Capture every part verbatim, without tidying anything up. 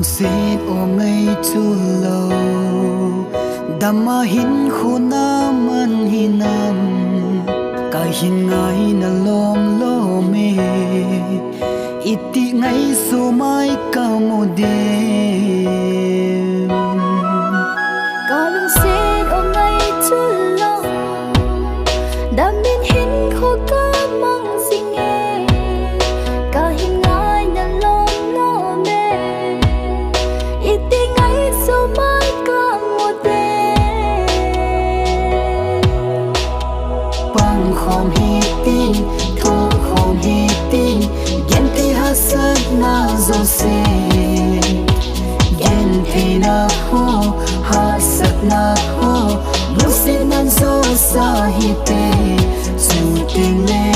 Sit o ngai chu lo, dama hin khuna man hinam, ka hin ngai na lom lom e, iti ngai su mai ka mu dem. Ka lungsit o ngai chu lo, damin hin kho ka mang sing e, ka hin ngai na lom lom e, iti ngai su mai ka mu dem. Pang khom hi ting, tho khom hi ting, gen ti hasatna zo se. Gen ti na ho, hasatna ho, lungsit nan zo sa hi te. Su ting le,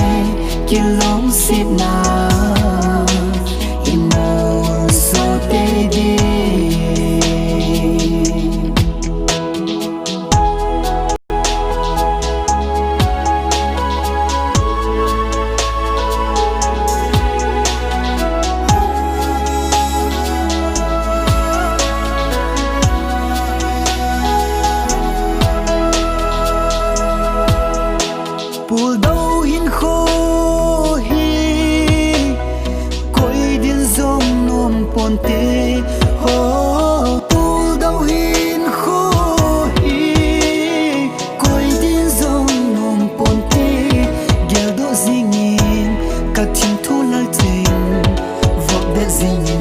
kilungsit na, i mu so te di. Puldo hin kho hi, koi din zong nom pon te ho. Puldo hin kho hi, koi din zong nom pon te. Geldo zingin, ka thim thu lal cheng, vop de zingin.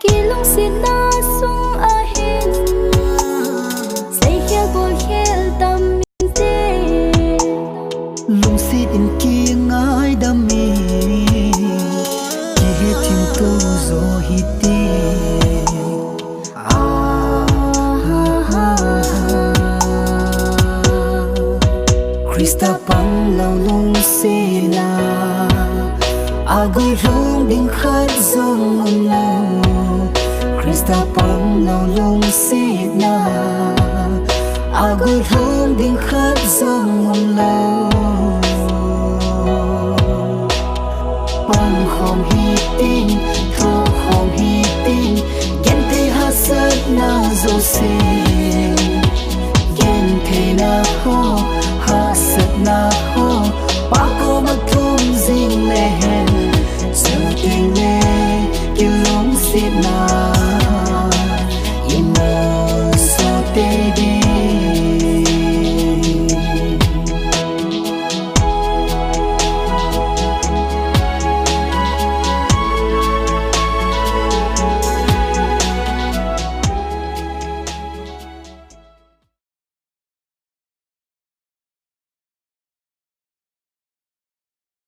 Kilungsetna sung ahin, seikhel bolkhel tam inte. Lungset in kingaidam in, kihe thim to zo hite. Christa pang lo lungsetna, a guilhung ding khat zong um lo. Christa pang lo lungsetna, a guilhung ding khat zong um lo. Pang khom hi ting, tho khom hi ting, gen ti hasatna zo se. Gen theina ho,